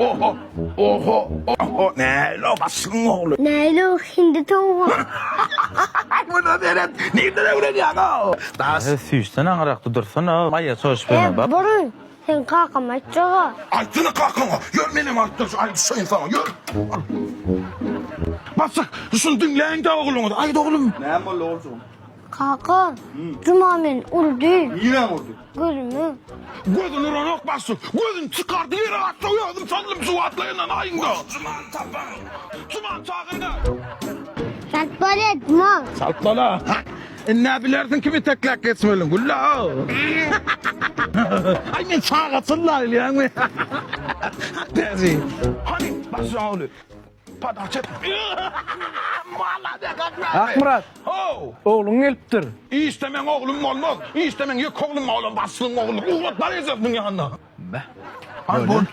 Oho, oho, oho, nälo başlygyň ogly. Nälo hindi towugy. Muny seret, nirden öwrenýäň-ow? Das. Süýşsen aňyrakda dursana, maýa çoşup E, ýöne bak. burun, sen kakama aýtjaga. Aýtsana kakaňa, ýör menem aýtdyr, aýdyşaýyn saňa, ýör. Başlyk, şuny diňläýiň-dä ogluňyzy, aýt oglum. Näme boldy oguljygym? Kaka, Juma meni urdy. Niräň urdy? Gözümi. Gözüni uranok başlyk. Gözüni çykardy ýere atdy özüm saldym şu wagtlaýyndan aýyňda. Jumany tapaň. Jumany çagyryň. Salt bolýa Juma. Salt bola. Indi bilersiň kimi tekläp geçmeliň Gülla. Aý men çagaçyl-la bilýäňmi? Täji. Hany başlyk ogly. Akmyrat, ogluň gelipdir. Işde meň oglum bolmaz. Işde meň ýeke oglum bar, olam başlygyň ogly. Ugrat bar ejesiniň ýanyna. Beh. Hany bol.